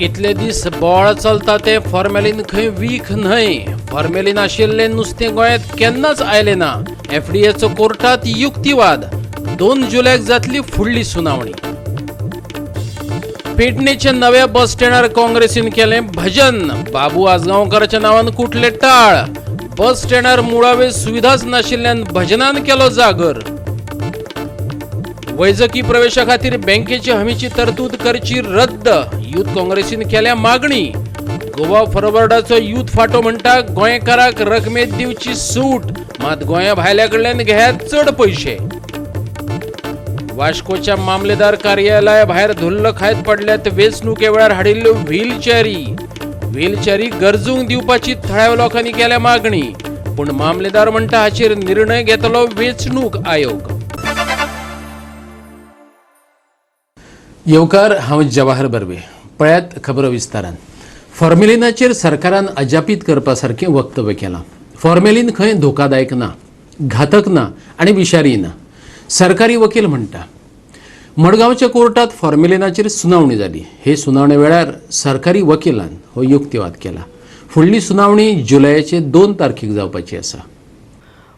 इतले दीस बोवाळ चलता तें फॉर्मेलीन खंय वीख न्हय. फॉर्मेलीन आशिल्लें नुस्तें गोंयांत केन्नाच आयलें ना. एफडीएचो कोर्टात युक्तिवाद. 2 जुलयाक जातली फुडली सुनावणी. पेडणेच्या नव्या बस स्टँडार काँग्रेसीन केलें भजन. बाबू आजगांवकाराच्या नांवान कुटले टाळ. बस स्टँडार मुळावे सुविधाच नाशिल्ल्यान भजनान केलो जागर. वैजकी प्रवेशा खातीर बँकेची हमीची तरतूद करची रद्द. युथ काँग्रेसीन केल्या मागणी. गोवा फॉरवर्डाचो युथ फाटो म्हणटा, गोंयकाराक रकमेत दिवची सूट, मात गोंया भायल्या कडल्यान घेयात चड पयशे. वास्कोच्या मामलेदार कार्यालया भायर धुल्ल खायत पडल्यात वेंचणुके वेळार हाडिल्ल्यो व्हीलचेरी. व्हीलचेरी गरजूंक दिवपाची थळाव्या लोकांनी केल्या मागणी. पूण मामलेदार म्हणटा, हाचेर निर्णय घेतलो वेंचणूक आयोग. येवकार, हांव जवाहर बर्वे. पळयात खबरो विस्तारान. फॉर्मेलिनाचेर सरकारान अजापीत करपा सारकें वक्तव्य केलां. फॉर्मेलिन खंय धोकादायक ना, घातक ना आनी विशारी ना, सरकारी वकील म्हणटा. मडगांवच्या कोर्टात फॉर्मेलिनाचेर सुनावणी जाली. हे सुनावणे वेळार सरकारी वकिलान हो युक्तिवाद केला. फुडली सुनावणी जुलयाचे 2 तारखेक जावपाची आसा.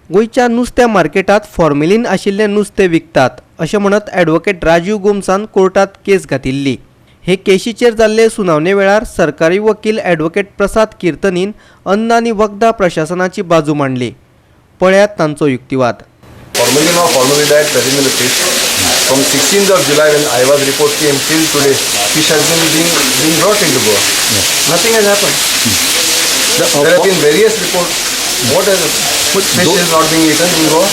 गोंयच्या नुस्त्या मार्केटात फॉर्मेलीन आशिल्लें नुस्तें विकतात अशें म्हणत ॲडव्होकेट राजीव गोम्सान कोर्टात केस घातिल्ली. हे केशीचेर जाल्ले सुनावणे वेळार सरकारी वकील ॲडव्होकेट प्रसाद किर्तनीन अन्न आनी वखदां प्रशासनाची बाजू मांडली. पळयात तांचो युक्तिवाद. Formalin or formaldehyde present in the fish. From 16th of July, when IVAS report came, till today, fish has been being brought into Goa. Nothing has happened. There have been various reports. What has fish is not being eaten in Goa?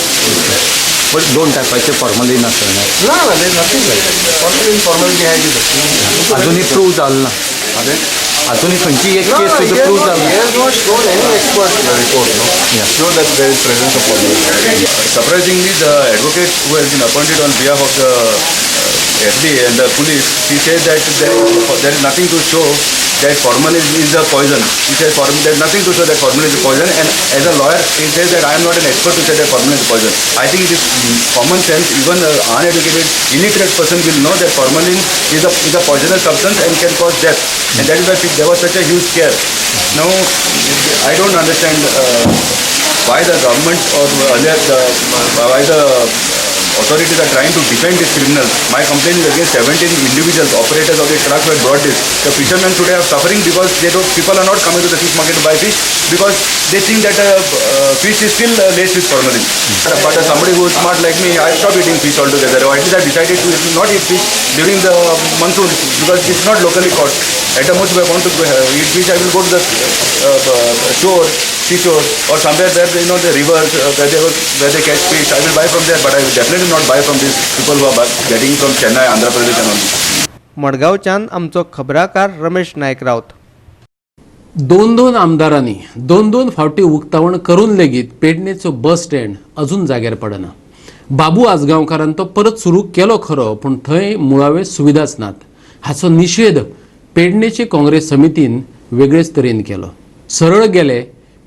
But दोन टायपाचे formalin आसा. No, there is nothing like that. Formalin, formaldehyde is a अजूनही prove जालें ना. Are अजूनही खंयची एक No, case no, he सुद्दां has prove not, जालें he has not shown any expert report, no? Yeah. Show that there is presence of formalin. Surprisingly, the advocate who has been appointed on behalf of the FDA and the police, he said that there is nothing to show that formalin is a poison. He says there is nothing to show that formalin is a poison, and as a lawyer, he says that I am not an expert to say that formalin is a poison. I think it is common sense, even an uneducated, illiterate person will know that formalin is a poisonous substance and can cause death. And that is why there was such a huge scare. Now, I don't understand why the government or earlier why the authorities are trying to defend these criminals. My complaint is against 17 individuals, operators of the truck who had brought this. The fishermen today are suffering because they don't, people are not coming to the fish market to buy fish because they think that fish is still laced with formalin. But somebody who is smart like me, I stopped eating fish altogether. Or at least I decided to not eat fish during the monsoon because it's not locally caught. At the most, if I want to eat fish, I will go to the shore, seashore, or somewhere where the rivers where they catch fish. I will buy from there, but I will definitely not buy from these people who are getting from Chennai, Andhra Pradesh, and all. मडगांवच्यान आमचो खबराकार रमेश नायक राऊत. दोन दोन आमदारांनी दोन दोन फावटी उक्तावण करून लेगीत पेडणेचो बस स्टँड अजून जाग्यार पडना. बाबू आजगांवकारान तो परत सुरू केलो खरो, पूण थंय मुळावे सुविधाच नात. हाचो निशेध पेडणेचे काँग्रेस समितीन वेगळेच तरेन केलो. सरळ गेले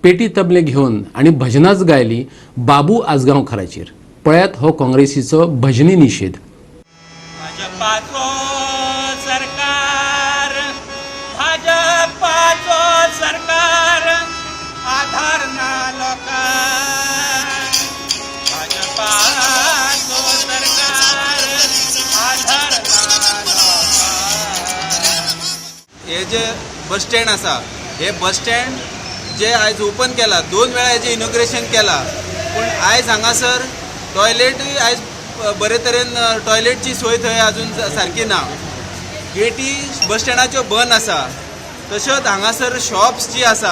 पेटी तबले घेवन आनी भजनाच गायली बाबू आजगांवकाराचेर. पळयात हो काँग्रेसीचो भजनी निशेध. भाजपाचो सरकार, भाजपाचो सरकार, आधार ना लोकांक. भाजपाचो सरकार, आधार ना लोकांक. हे जे बस स्टँड आसा, हे बस स्टँड जे आयज ओपन केला, दोन वेळा हेजें इनॉग्रेशन केला, पूण आयज हांगासर टॉयलेटूय आयज बरे तरेन टॉयलेटची सोय थंय अजून सारकी ना. गेटी बस स्टँडाच्यो बंद आसा. तश्योच हांगासर शॉप्स जी आसा,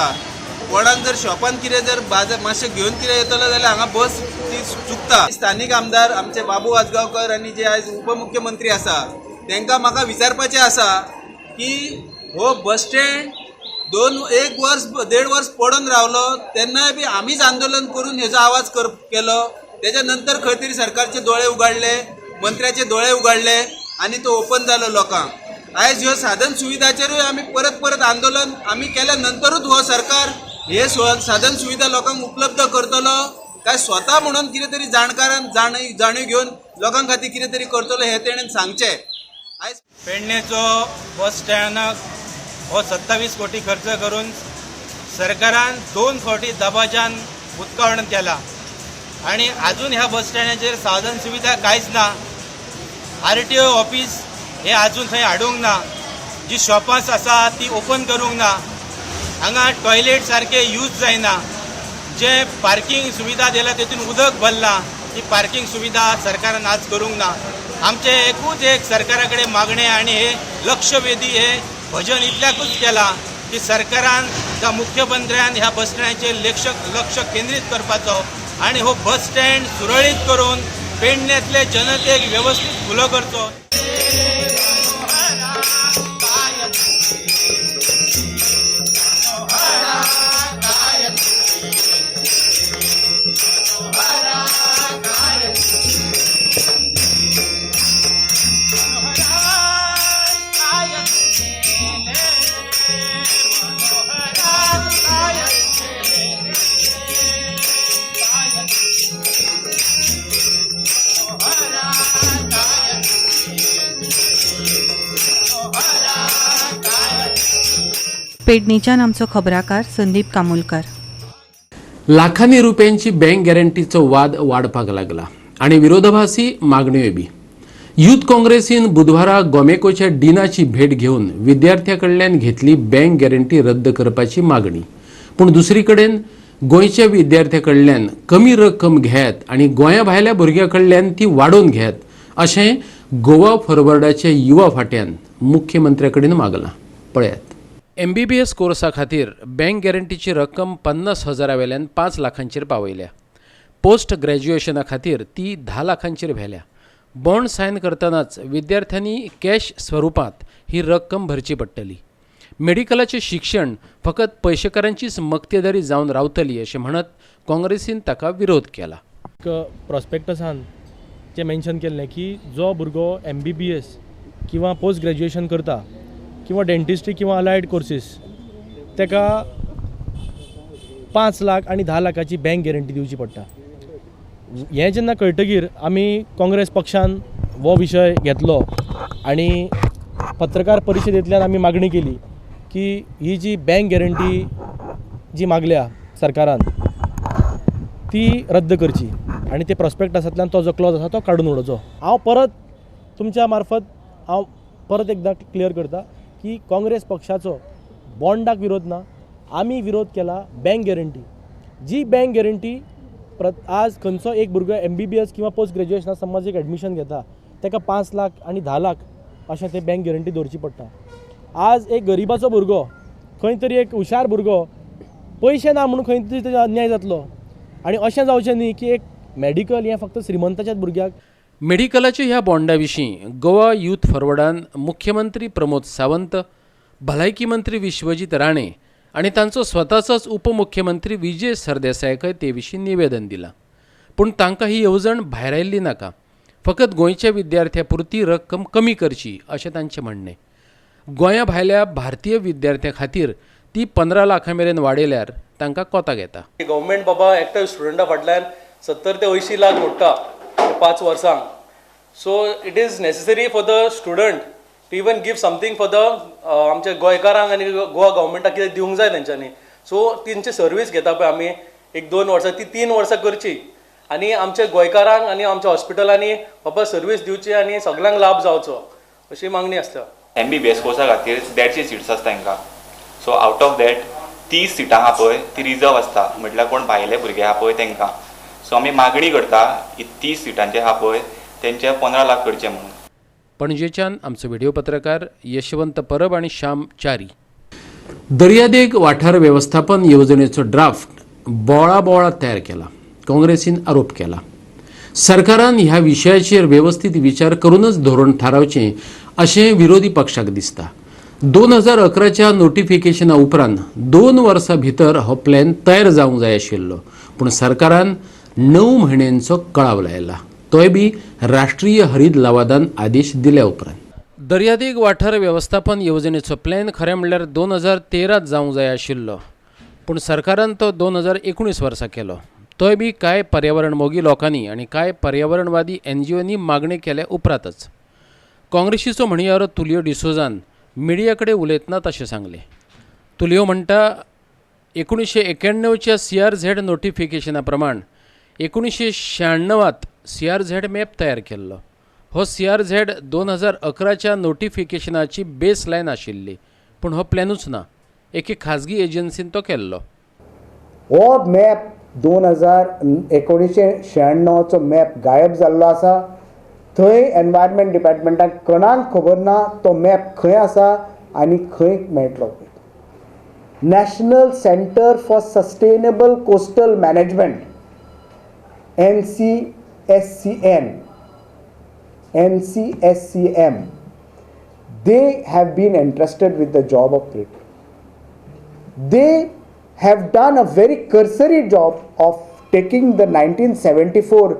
कोणाक जर शॉपान कितें जर बाजार मातशें घेवन कितें येतलो जाल्यार हांगा बस ती चुकता. स्थानीक आमदार आमचे बाबू आजगांवकर आनी जे आयज उपमुख्यमंत्री आसा, तांकां म्हाका विचारपाचें आसा की हो बस स्टँड दोन एक वर्स देड वर्स पडून रावलो, तेन्नाय बी आमीच आंदोलन करून हेजो आवाज कर केलो. तेच्या नंतर खंय तरी सरकारचे दोळे उगाडले, मंत्र्याचे दोळे उगाडले आनी तो ओपन जालो लोकांक. आयज ह्यो साधन सुविधाचेरूय आमी परत परत आंदोलन आमी केल्या नंतरूच हो सरकार हे साधन सुविधा लोकांक उपलब्ध करतलो काय स्वता म्हणून कितें तरी जाणकारान जाणीव घेवन लोकां खातीर कितें तरी करतलो हें तेणेन सांगचें आयज. पेडणेचो बस स्टँडाक हो 27 कोटी खर्च करून सरकारान 2 फावटी दबाज्यान उदकावण केला आनी अजून ह्या बस स्टँडाचेर साधन सुविधा कांयच ना. आरटीओ ऑफिस हे अजून थंय हाडूंक ना, जी शॉपां आसा ती ओपन करूंक ना, हांगा टॉयलेट सारके यूज जायना, जे पार्किंग सुविधा दिला तेतून उदक भरलां, ती पार्किंग सुविधा सरकारान आज करूंक ना. आमचें एकूच एक सरकारा कडेन मागणें आनी हे लक्षवेधी हे भजन इतल्याकूच केलां की सरकारान जावं मुख्यमंत्र्यान ह्या बस स्टँडाचेर लक्ष केंद्रीत करपाचो आनी हो बस स्टँड सुरळीत करून पेडण्यांतले जनतेक वेवस्थीत फुलो करचो. पेडणेच्यान आमचो खबराकार संदीप कामुलकर. लाखांनी रुपयांची बँक गॅरंटीचो वाद वाडपाक लागला आनी विरोधाभासी मागण्योय बी. यूथ काँग्रेसीन बुधवारा गोमेकोच्या डिनाची भेट घेवन विद्यार्थ्यां कडल्यान घेतली बँक गॅरंटी रद्द करपाची मागणी. पूण दुसरी कडेन गोंयच्या विद्यार्थ्यां कडल्यान कमी रक्कम घेत आनी गोंया भायल्या भुरग्यां कडल्यान ती वाडोवन घेत अशें गोवा फॉरवर्डाच्या युवा फाट्यान मुख्यमंत्र्या कडेन मागलां. पळयात. MBBS कोर्सा खातीर बँक गॅरंटीची रक्कम 50,000 वेल्यान 5 लाखांचेर पावयल्या. पोस्ट ग्रॅज्युएशना खातीर ती 10 लाखांचेर व्हेल्या. बॉन्ड सायन करतनाच विद्यार्थ्यांनी कॅश स्वरुपांत ही रक्कम भरची पडटली. मेडिकलाचें शिक्षण फकत पयशेकारांचीच मक्तेदारी जावन रावतली अशें म्हणत काँग्रेसीन ताका विरोध केला. एक प्रॉस्पेक्टसान जें मेन्शन केल्लें की जो भुरगो MBBS किंवा पोस्ट ग्रॅज्युएशन करता किंवा डेंटिस्ट्री किंवा अलायड कोर्सीस ताका 5 लाख आनी 10 लाखाची बँक गॅरंटी दिवची पडटा. हें जेन्ना कळटगीर आमी काँग्रेस पक्षान हो विशय घेतलो आनी पत्रकार परिशदेंतल्यान आमी मागणी केली की ही जी बँक गॅरंटी जी मागल्या सरकारान ती रद्द करची आनी ते प्रॉस्पेक्टसांतल्यान तो जो क्लॉज आसा तो काडून उडोवचो. हांव परत तुमच्या मार्फत हांव परत एकदां क्लियर करता की काँग्रेस पक्षाचो बॉन्डाक विरोध ना, आमी विरोध केला बँक गॅरंटी. जी बँक गॅरंटी आज खंयचो एक भुरगो MBBS किंवा पोस्ट ग्रॅज्युएशना समज एक एडमिशन घेता ताका 5 लाख आनी 10 लाख अशें ते बँक गॅरंटी दवरची पडटा. आज एक गरिबाचो भुरगो खंय तरी एक हुशार भुरगो पयशे ना म्हणून खंय तरी तेजो अन्याय जातलो आनी अशें जावचें न्ही की एक मेडिकल हें फक्त श्रीमंताच्याच भुरग्याक. मेडिकलाच्या ह्या बॉन्डा विशीं गोवा यूथ फॉरवर्डान मुख्यमंत्री प्रमोद सावंत, भलायकी मंत्री विश्वजीत राणे आनी तांचो स्वताचोच उपमुख्यमंत्री विजय सरदेसायकय ते विशीं निवेदन दिलां. पूण तांकां ही येवजण भायरायल्ली नाका, फकत गोंयच्या विद्यार्थ्यां पुरती रक्कम कमी करची अशें तांचें म्हणणें. गोंया भायल्या भारतीय विद्यार्थ्यां खातीर ती 15 लाखां मेरेन वाडयल्यार तांकां कोताक येता. गव्हर्मेंट बाबा एकट्या स्टुडंटा फाटल्यान 70 ते 80 लाख मोडटा 5 वर्सांक. So it is necessary for the student to even give something for the आमच्या गोंयकारांक आनी गोवा गव्हर्मेंटाक कितें दिवंक जाय तेंच्यांनी. सो तेंची सर्वीस घेता पळय आमी 1-2 वर्सां, ती 3 वर्सां करची आनी आमच्या गोंयकारांक आनी आमच्या हॉस्पिटलांनी बाबा सर्वीस दिवची आनी सगल्यांक लाभ जावचो अशी मागणी आसता. MBBS कोर्सा खातीर 150 सिट्स आसता तांकां. सो आवट ऑफ that 30 सिटां आहा पळय ती रिजर्व आसता, म्हटल्यार कोण भायले भुरगे आहा पळय तांकां. सो आमी मागणी करता ही 30 सिटांचे आहा पळय तेंचे 15 लाख करचे म्हणून. पणजेच्यान आमचो व्हिडिओ पत्रकार यशवंत परब आनी श्याम च्यारी. दर्यादेग वाठार वेवस्थापन येवजणेचो ड्राफ्ट बोळा तयार केला, काँग्रेसीन आरोप केला. सरकारान ह्या विशयाचेर वेवस्थीत विचार करूनच धोरण थारावचें अशें विरोधी पक्षाक दिसता. 2011च्या नोटिफिकेशना उपरांत 2 वर्सां भितर हो प्लॅन तयार जावंक जाय आशिल्लो, पूण सरकारान 9 म्हयन्यांचो कळाव लायला, तोय बी राष्ट्रीय हरीत लवादान आदेश दिल्या उपरांत. दर्यादेग वाठार वेवस्थापन येवजणेचो प्लॅन खरें म्हणल्यार 2013 जावंक जाय आशिल्लो, पूण सरकारान तो 2019 वर्सा केलो, तोय बी कांय पर्यावरण मोगी लोकांनी आनी कांय पर्यावरणवादी NGOनी मागणी केल्या उपरांतच. काँग्रेसीचो म्हणयारो तुलियो डिसोजान मिडिया कडेन उलयतना तशें सांगलें. तुलियो म्हणटा 1991च्या CRZ नोटिफिकेशना प्रमाण 1996 CRZ map तयार केल्लो. हो CRZ 2011च्या नोटिफिकेशनाची बेस लायन आशिल्ली, पूण हो प्लॅनूच ना. एके खाजगी एजन्सीन तो केल्लो. हो मॅप 1996चो मॅप गायब जाल्लो आसा. थंय एनवायरमेंट डिपार्टमेंटाक कोणाक खबर ना तो मॅप खंय आसा आनी खंय मेळटलो. National centre for sustainable coastal management NCSCM, they have been entrusted with the job of it. They have done a very cursory job of taking the 1974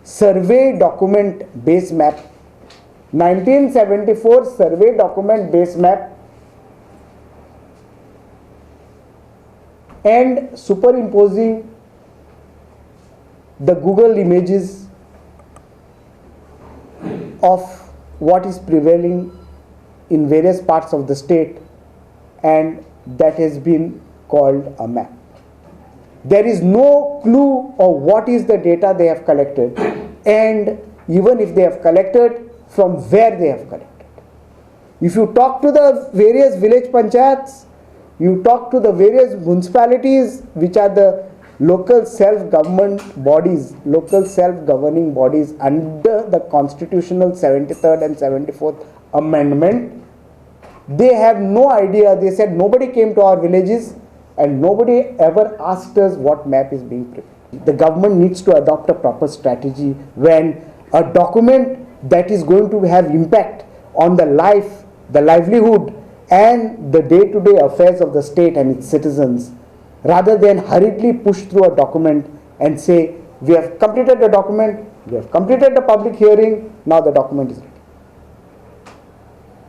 survey document base map, 1974 survey document base map, and superimposing the Google images of what is prevailing in various parts of the state, and that has been called a map. There is no clue of what is the data they have collected, and even if they have collected, from where they have collected. If you talk to the various village panchayats, you talk to the various municipalities, which are the local self-government bodies, local self-governing bodies under the constitutional 73rd and 74th amendment, they have no idea. They said nobody came to our villages and nobody ever asked us what map is being prepared. The government needs to adopt a proper strategy when a document that is going to have impact on the life, the livelihood and the day-to-day affairs of the state and its citizens, rather than hurriedly push through a document and say, we have completed the document, we have completed the public hearing, now the document is ready.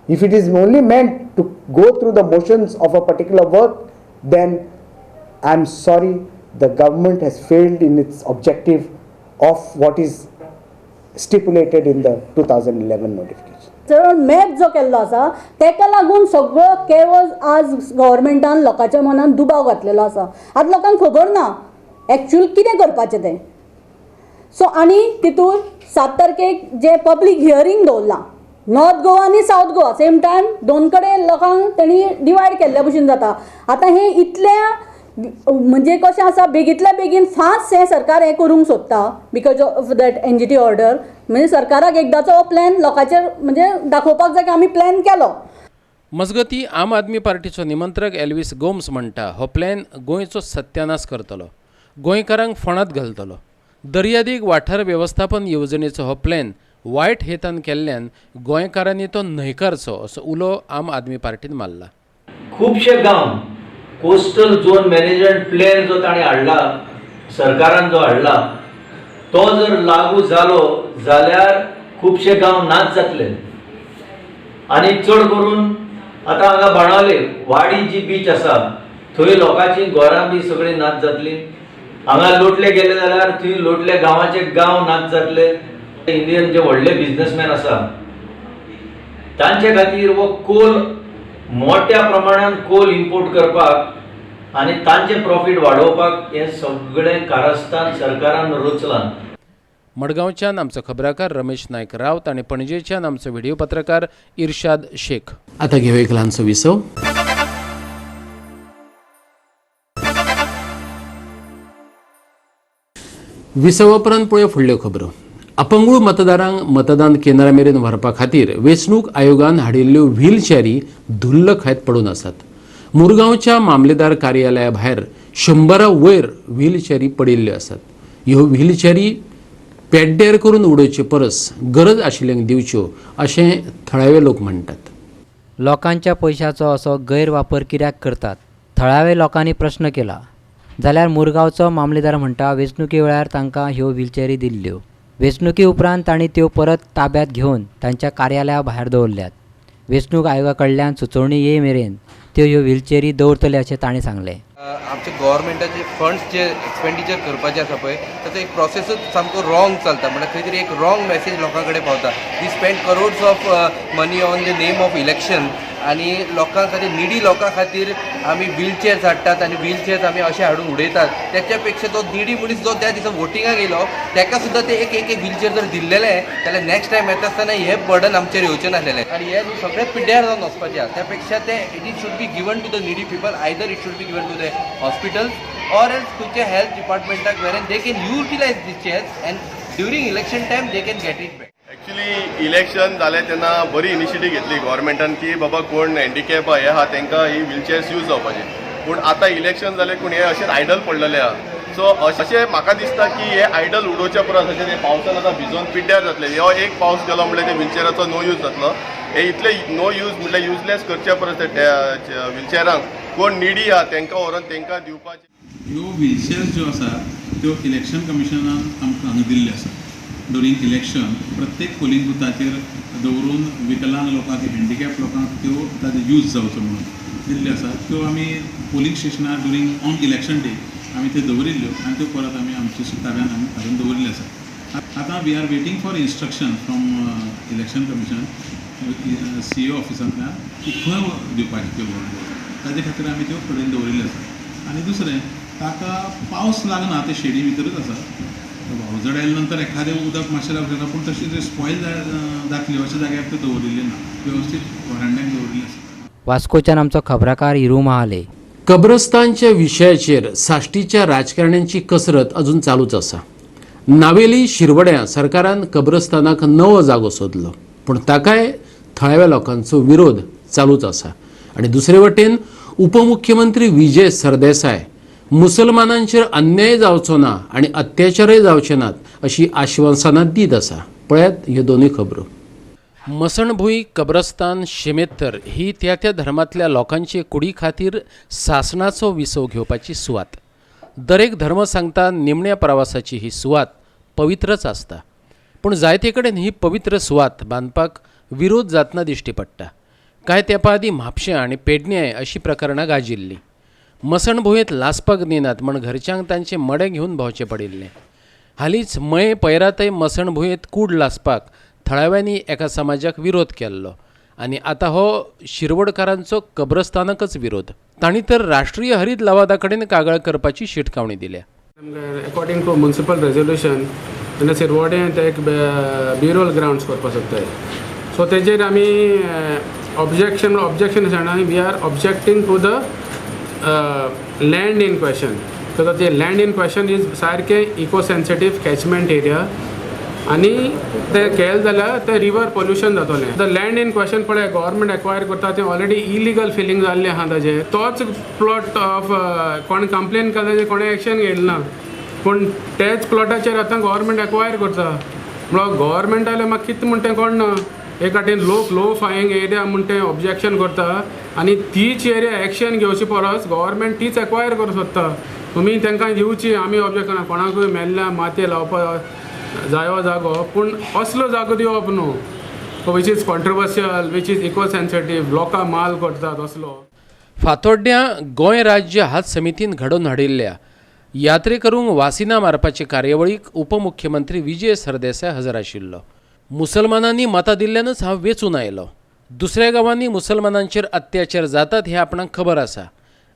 If it is only meant to go through the motions of a particular work, then I'm sorry, the government has failed in its objective of what is stipulated in the 2011 notification. चड map जो केल्लो आसा तेका लागून सगळो caves आज गव्हर्मेंटान लोकांच्या मनान दुबाव घातलेलो आसा. आतां लोकांक खबर ना एक्चुअल कितें करपाचें तें. सो आनी तितूर 7 तारखेक जें पब्लीक हियरींग दवरलां नॉर्थ गोवा आनी सावथ गोवा सेम टायम दोन कडेन लोकांक तेणी डिवायड केल्ल्या भशेन जाता. आतां हें इतल्या म्हणजे कशें आसा बेगींतल्या बेगीन फास्ट हें सरकार हें करूंक सोदता because of that NGT order. म्हणजे सरकाराक एकदांचो हो प्लॅन लोकांचेर म्हणजे दाखोवपाक जाय की आमी प्लॅन केलो. मजगती आम आदमी पार्टीचो निमंत्रक एल्विस गोम्स म्हणटा हो प्लॅन गोंयचो सत्यानाश करतलो, गोंयकारांक फोंडांत घालतलो. दर्यादेग वाठार वेवस्थापन येवजणेचो हो प्लॅन वायट हेतान केल्ल्यान गोंयकारांनी तो न्हयकारचो असो उलो आम आदमी पार्टीन मारला. खुबशे गांव कोस्टल झोन मॅनेजमेंट प्लॅन जो ताणें हाडला, सरकारान जो हाडला, तो जर लागू जालो जाल्यार खुबशे गांव नाच जातले. आनी चड करून आतां हांगा बाणावले वाडी जी बीच आसा थंय लोकांची घरां बी सगळीं नाच जातली. हांगा लोटले गेले जाल्यार थंय लोटले गांवाचे गांव नाच जातले. इंडियन जे व्हडले बिजनेसमॅन आसा तांचे खातीर हो कोल मोठ्या प्रमाणान कोल इम्पोर्ट करपाक आनी तांचे प्रॉफीट वाडोवपाक हें सगळें कारस्थान सरकारान रचलां. मडगांवच्यान आमचो खबराकार रमेश नायक रावत आनी पणजेच्यान आमचो व्हिडिओ पत्रकार इर्शाद शेख. आतां घेवया एक ल्हानसो विसव. विसवा उपरांत पळोवया फुडल्यो खबरो. अपंगूळ मतदारांक मतदान केंद्रा मेरेन व्हरपा खातीर वेंचणूक आयोगान हाडिल्ल्यो व्हीलचेरी धुल्ल खायत पडून आसात. मुरगांवच्या मामलेदार कार्यालया भायर 100 वयर व्हीलचेरी पडिल्ल्यो आसात. ह्यो व्हीलचेरी पेड्डेर करून उडोवचे परस गरज आशिल्ल्यांक दिवच्यो अशें थळावे लोक म्हणटात. लोकांच्या पयशाचो असो गैरवापर कित्याक करतात थळावे लोकांनी प्रश्न केला जाल्यार मुरगांवचो मामलेदार म्हणटा वेंचणुके वेळार तांकां ह्यो व्हीलचेरी दिल्ल्यो. वेंचणुके उपरांत तांणी त्यो परत ताब्यात घेवन तांच्या कार्यालया भायर दवरल्यात. वेंचणूक आयोगा कडल्यान सुचोवणी ये मेरेन त्यो ह्यो व्हीलचेरी दवरतले अशें तांणी सांगलें. आमचे गव्हर्मेंटाचे फंड्स जे एक्सपेंडिचर करपाचे आसा पळय ताचो एक प्रोसेसूच सामको रॉंग चलता. म्हणल्यार खंय तरी एक रॉंग मॅसेज लोकां कडेन पावता. We spend crores of money on the name of election आनी लोकां खातीर, निडी लोकां खातीर आमी व्हीलचेअर्स हाडटात आनी व्हीलचेअर्स आमी अशे हाडून उडयतात. तेच्या पेक्षा तो निडी मनीस जो त्या दिसा वोटिंगाक येयलो तेका सुद्दां ते एक एक व्हीलचेअर जर दिल्लेले जाल्यार नेक्स्ट टायम येता आसतना हे बर्डन आमचेर येवचें नासलेलें आनी हे न्हू सगळे पिड्ड्यार जावन वचपाचें आसा. त्या पेक्षा ते it should be given to the needy people, either it should be given to the hospitals or else खंयच्या health डिपार्टमेंटाक wherein they can utilise the chairs and during election time they can get it back. Actually election जालें तेन्ना बरी initiative घेतली गव्हर्मेंटान की बाबा कोण handicap हे आहा तांकां ही व्हीलचेअर्स यूज जावपाची, पूण आतां इलेक्शन जालें पूण हे अशेंच आयडल पडलेले आहा. सो अशें म्हाका दिसता की हे आयडल उडोवच्या परस अशें ते पावसान आतां भिजोवन पिड्ड्यार जातले. हो एक पावस गेलो म्हणल्यार ते व्हीलचेअराचो नो यूज जातलो. हे इतले नो यूज म्हणल्यार युजलेस करच्या परस ते व्हीलचेअरांक कोण निडी आहा तांकां व्हरोन तांकां दिवपाचें. ह्यो व्हीलचेअर्स ज्यो आसा त्यो इलेक्शन कमिशनान आमकां हांगा दिल्ल्यो आसा. ड्युरींग इलेक्शन प्रत्येक पोलिंग बुथाचेर दवरून विकलांग लोकांक, हँडिकॅप लोकांक त्यो ताजो यूज जावचो म्हणून दिल्ल्यो आसा. त्यो आमी पोलिंग स्टेशनार ड्युरींग ऑन इलेक्शन डे आमी त्यो दवरिल्ल्यो आनी त्यो परत आमी आमच्या ताब्यान आमी हाडून दवरिल्ल्यो आसा. आतां we are waiting for instruction from election commission CEO ऑफिसांतल्यान की खंय दिवपाच्यो त्यो व्हरून ताजे खातीर आमी त्यो कडेन दवरिल्ल्यो आसा. आनी दुसरें, ताका पावस लागना, ते शेडी भितरूच आसा. वावझड आयले नंतर एखादें उदक मातशें लागूंक शकता, पूण तशें तें स्पॉयल जातलें अशा जाग्यार तें दवरिल्लें ना, वेवस्थीत व्हरांड्याक दवरिल्लें आसा. वास्कोच्यान आमचो खबराकार हिरू महाले. कब्रस्तानच्या विशयाचेर साश्टीच्या राजकारण्यांची कसरत अजून चालूच आसा. नावेली शिरवड्यां सरकारान कब्रस्तानाक नवो जागो सोदलो, पूण ताकाय थळाव्या लोकांचो विरोध चालूच आसा. आनी दुसरे वटेन उपमुख्यमंत्री विजय सरदेसाय मुसलमानांचेर अन्याय जावचो ना आनी अत्याचारय जावचे नात अशी आश्वासनां दीत आसा. पळयात ह्यो दोनूय खबरो. मसणभूंय कब्रस्तान शिमेत्तर ही त्या त्या धर्मांतल्या लोकांचे कुडी खातीर सासणाचो विसव घेवपाची सुवात. दरेक धर्म सांगता निमण्या प्रवासाची ही सुवात पवित्रच आसता, पूण जायते कडेन ही पवित्र सुवात बांदपाक विरोध जातना दिश्टी पडटा. कांय तेंपा आदीं म्हापशें आनी पेडण्याय अशी प्रकरणां गाजिल्लीं. मसणभुंयेंत लासपाक दिनात म्हण घरच्यांक तांचें मडें घेवन भोंवचें पडिल्लें. हालींच मये पैरातय मसणभुंयेंत कूड लासपाक थळाव्यांनी एका समाजाक विरोध केल्लो आनी आतां हो शिरवडकारांचो कब्रस्तानाकच विरोध. तांणी तर राष्ट्रीय हरीत लवादा कडेन कागाळ करपाची शिटकावणी दिल्या. अकॉर्डिंग टू म्युनिसिपल रेजोल्युशन तेन्ना शिरवडें ते एक बिरोल ग्रावंड्स करपाक सोदताय. सो तेजेर आमी ऑब्जेक्शन सांगना, we are objecting to the land in question. Because ते लँड इन क्वेश्चन is सारकें इको सेन्सिटीव कॅचमेंट एरिया आनी ते केलें जाल्यार ते रिवर पोल्युशन जातलें. The land in question पळय गव्हर्मेंट एक्वायर करता तें ऑलरेडी इलिगल फिलींग जाल्लें आहा ताजें. तोच प्लॉट ऑफ कोण कंप्लेन केला कोणें एक्शन घेतलें ना, पूण तेच प्लॉटाचेर आतां गव्हर्मेंट एक्वायर करता. म्हणल्यार गव्हर्मेंटालें म्हाका कितें म्हणटा तें कळना. एक वाटेन लोक लो फायींग एरिया म्हण ते ऑब्जेक्शन करता आनी तीच एरिया एक्शन घेवची परस गव्हर्मेंट तीच एक्वायर करूंक सोदता. तुमी तांकां दिवची, आमी ऑब्जेक्शन कोणाकूय मेल्ल्या मातये लावपाक जायो जागो, पूण असलो जागो दिवप न्हू which is controversial, which is eco sensitive, लोकां माल करतात असलो. फातोड्ड्यां गोंय राज्य हात समितीन घडोवन हाडिल्ल्या यात्रेकरूंक वासिनां मारपाचे कार्यावळीक उपमुख्यमंत्री विजय सरदेसाय हजर आशिल्लो. मुसलमानांनी मतां दिल्ल्यानच हांव वेंचून आयलो. दुसऱ्या गांवांनी मुसलमानांचेर अत्याचार जातात हें आपणाक खबर आसा.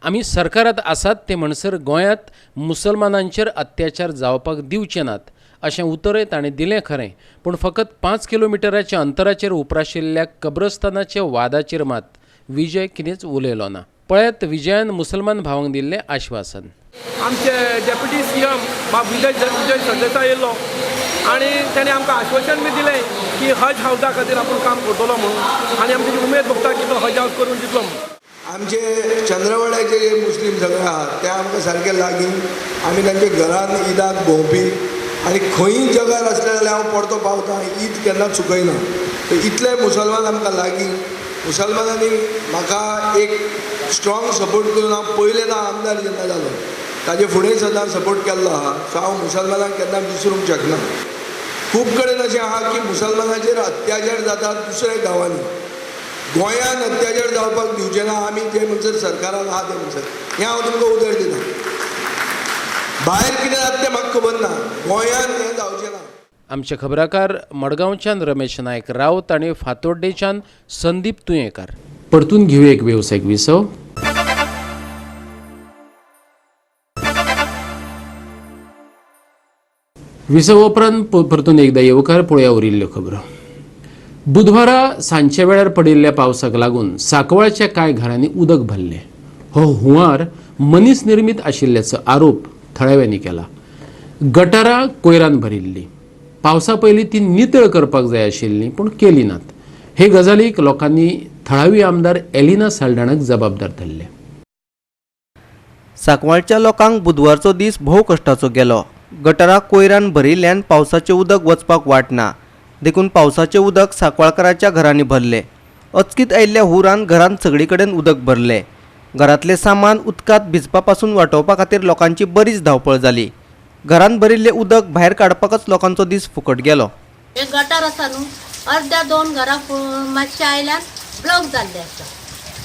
आमी सरकारांत आसात ते म्हणसर गोंयांत मुसलमानांचेर अत्याचार जावपाक दिवचे नात अशें उतरय ताणें दिलें खरें, पूण फकत 5 किलोमिटराच्या अंतराचेर उप्राशिल्ल्या कब्रस्तानाच्या वादाचेर मात विजय कितेंच उलयलो ना. पळयात विजयान मुसलमान भावांक दिल्लें आश्वासन. आमचे डेप्युटी सीएम बाब विजय सरदेसाय येयल्लो आनी ताणें आमकां आश्वासन बी दिलें की हज हावजा खातीर आपूण काम करतलो म्हणून आनी आमची उमेद भोगता की तो हज हावज करून दितलो म्हणून. आमचे चंद्रवाड्याचे जे मुस्लीम सगळे आहात ते आमकां सारके लागीं, आमी तांच्या घरान ईदाक भोंवपी आनी खंयी जगार आसले जाल्यार हांव परतो पावता, ईद केन्ना चुकयना. इतले मुसलमान आमकां लागीं. मुसलमानांनी म्हाका एक स्ट्रॉंग सपोर्ट करून हांव पयले ना आमदार जेन्ना जालो ताजे फुडें सदां सपोर्ट केल्लो आहा. सो हांव मुसलमानांक केन्ना विसरूंक शकना. खूब कडेन अशें आहा की मुसलमानाचेर अत्याचार जातात दुसऱ्या गांवांनी, गोंयांत अत्याचार जावपाक दिवचे ना आमी जे म्हणसर सरकारान आहा ते म्हणसर, हें हांव तुमकां उतर दिता. भायर कितें जाता तें म्हाका खबर ना, गोंयांत हें जावचें ना. आमचे खबराकार मडगांवच्यान रमेश नायक रावत आनी फातोड्डेच्यान संदीप तुयेंकार. परतून घेवया एक वेवसायीक विसव. विसव उपरांत परतून एकदा येवकार. पळोवया उरिल्ल्यो खबरो. बुधवारा सांजच्या वेळार पडिल्ल्या पावसाक लागून सांकवाळच्या कांय घरांनी उदक भरलें. हो हुंवार मनीस निर्मीत आशिल्ल्याचो आरोप थळाव्यांनी केला. गटारां कोयरान भरिल्ली. पावसा पयलीं ती नितळ करपाक जाय आशिल्ली, पूण केली नात. हे गजालीक लोकांनी थळावी आमदार एलिना साल्डाणाक जबाबदार धरले. सांकवाळच्या लोकांक बुधवारचो दीस भोव कश्टाचो गेलो. गटारां कोयरान भरिल्ल्यान पावसाचें उदक वचपाक वाट ना, देखून पावसाचें उदक सांकवाळकारांच्या घरांनी भरलें. अचकीत आयिल्ल्या हुंवारान घरांत सगळे कडेन उदक भरलें. घरांतलें सामान उदकांत भिजपा पासून वाटोवपा खातीर लोकांची बरीच धांवपळ जाली. घरांत भरिल्लें उदक भायर काडपाकच लोकांचो दीस फुकट गेलो. एक गटार आसा न्हू, अर्द्या दोन घरां मातशें आयल्यान ब्लॉक जाल्ले आसा.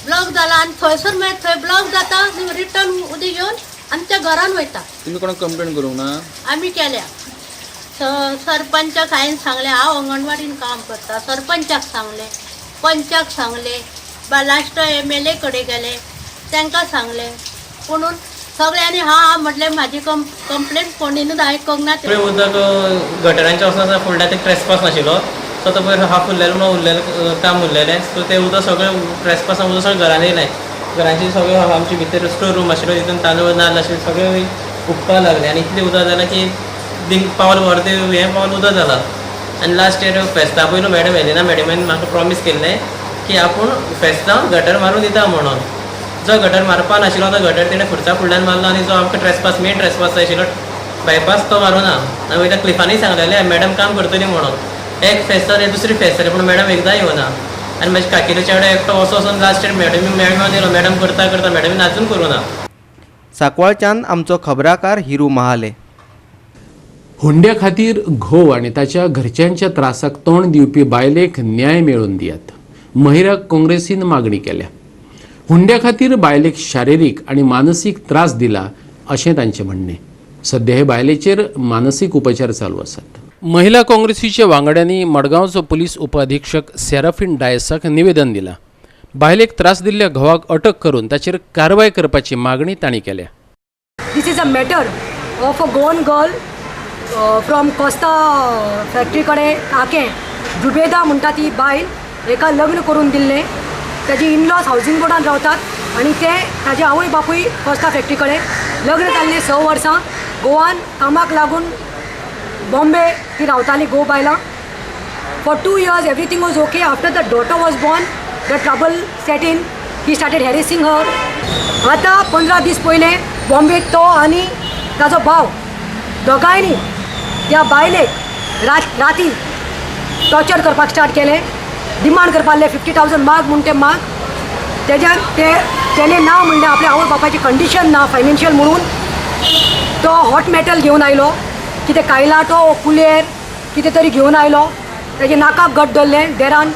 ब्लॉक जाला आनी थंयसर मागीर थंय ब्लॉक जाता, रिटर्न उदक घेवन आमच्या घरान वयता. तुमी कोणाक कंप्लेन करूंक ना? आमी केल्या. सरपंचाक हांवें सांगलें, हांव अंगणवाडीन काम करता, सरपंचाक सांगलें, पंचाक सांगलें, लास्ट MLA कडेन गेले, तांकां सांगलें. पुणून सगळ्यांनी हा हा म्हटलें. म्हाजी कंप्लेन कोणीनूच आयकूंक ना. उदक गटरांचें वचना, फुडल्या ते ट्रेसपास नाशिल्लो, सो तो पयर हाफ उरलेलो म्हणून उरलेलें काम उरलेलें. सो तें उदक सगळें ट्रेसपासान उदक सगळें घरान येयलें. घरांची सगळें आमचे भितर स्टोर रूम आशिल्लो, तितून तांदूळ नाल्ल आशिल्ले सगळें उबपाक लागलें. आनी इतलें उदक जालें की पावल अर्दें हें पावल उदक जालां. आनी लास्ट इयर फेस्ता पयलू मॅडम एलिना मॅडमीन म्हाका प्रॉमीस केल्लें की आपूण फेस्तां गटर मारून दिता म्हणून. जो गटर मारपा नाशिल्लो तो गटर तिणें खुर्चा फुडल्यान मारलो आनी जो आमकां ट्रेसपास मेन ट्रेसपास जाय आशिल्लो बायपास तो मारूं ना. आनी वयल्या क्लिफांनी सांगलेलें मॅडम काम करतली म्हणून. एक फेस्त जालें, दुसरी फेस्त जालें, पूण मॅडम एकदां येवना. आनी म्हाजे काकीलो चेडो एकटो वचो वचून लास्ट इयर मॅडमी मेळोन येयलो, मॅडम करता करता मॅडमीन आजून करूं ना. सांकवाळच्यान आमचो खबराकार हिरू महाले. हुंड्या खातीर घोव आनी ताच्या घरच्यांच्या त्रासाक तोंड दिवपी बायलेक न्याय मेळोवन दियात, महिला काँग्रेसीन मागणी केल्या. हुंड्या खातीर बायलेक शारिरीक आनी मानसीक त्रास दिला अशें तांचें म्हणणें. सध्या हे बायलेचेर मानसीक उपचार चालू आसात. महिला काँग्रेसीच्या वांगड्यांनी मडगांवचो पुलीस उपअधिक्षक सेराफीन डायसाक निवेदन दिलां. बायलेक त्रास दिल्ल्या घोवाक अटक करून ताचेर कारवाय करपाची मागणी तांणी केल्या. This is a matter of a Goan girl from Costa factory कडेन आकें जुबेदा म्हणटा ती बायल, हेका लग्न करून दिल्लें. ताजी इनलॉज हावजींग बोर्डान रावतात आनी ते ताजे आवय बापूय कोस्ता फॅक्टरी कडेन. लग्न जाल्लें 6 वर्सां. गोवान कामाक लागून बॉम्बे ती रावताली गो बायलां. For 2 years everything was okay. After the daughter was born the trouble set in. He started harassing her. आतां 15 दीस पयलें बॉम्बे तो आनी ताजो भाव दोगांयनी त्या बायलेक राती टॉर्चर करपाक स्टार्ट केलें. डिमांड करपाक लागले 50,000 माग म्हूण ते माग. तेज्यान ते तेणें ना म्हणलें, आपल्या आवय बापायची कंडिशन ना फायनान्शियल म्हणून तो हॉट मेटल घेवन आयलो, कितें कायलाटो कुलेर कितें तरी घेवन आयलो. तेजे नाकाक गट धरलें देरान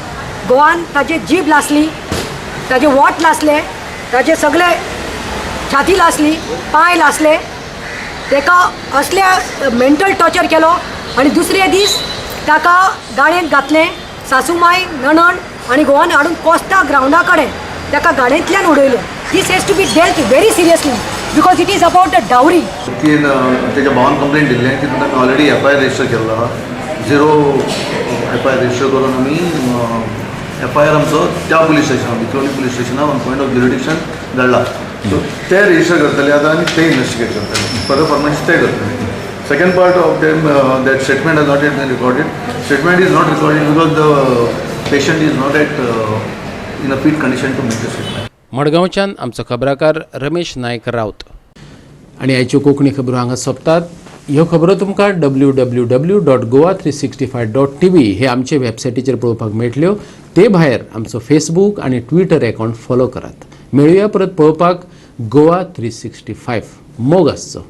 गोवान, ताजे जीब लासली, ताजे वोट लासले, ताजे सगळे छाती लासली, पांय लासले. ताका असल्या मेंटल टॉर्चर केलो आनी दुसरे दीस ताका गाडयेंत घातलें. सासूमाय नणन आनी गोवान हाडून कोस्ता ग्रावंडा कडेन ताका गाडयेंतल्यान उडयलें. This has to be dealt very seriously because it is about the dowry. तीन तेच्या भावान कंप्लेन दिल्लें, तितून आमी ऑलरेडी FIR register केल्लो आहा. 0 FIR register करून आमी FIR आमचो त्या पुलीस स्टेशनान, बिचोली पुलीस स्टेशनान ऑन पॉयंट ऑफ ज्युरिडिक्शन धाडला. सो ते रजिस्टर करतले आतां आनी ते इन्वेस्टिगेट करतले, फर्दर फॉर्मेलिटीज ते करतले. Second part of them, that statement has not yet been recorded. Statement is not recorded because the patient is not at in a fit condition to make the statement. मडगांवच्यान आमचो खबराकार रमेश नायक राउत. आनी आयच्यो कोंकणी खबरो हांगा सोंपतात. ह्यो खबरो तुमकां www.goa365.tv हे आमचे वेबसायटीचेर पळोवपाक मेळटल्यो. ते भायर आमचो फेसबूक आनी ट्विटर अकावंट फॉलो करात. मेळुया परत पळोवपाक गोवा 365. मोग आसचो.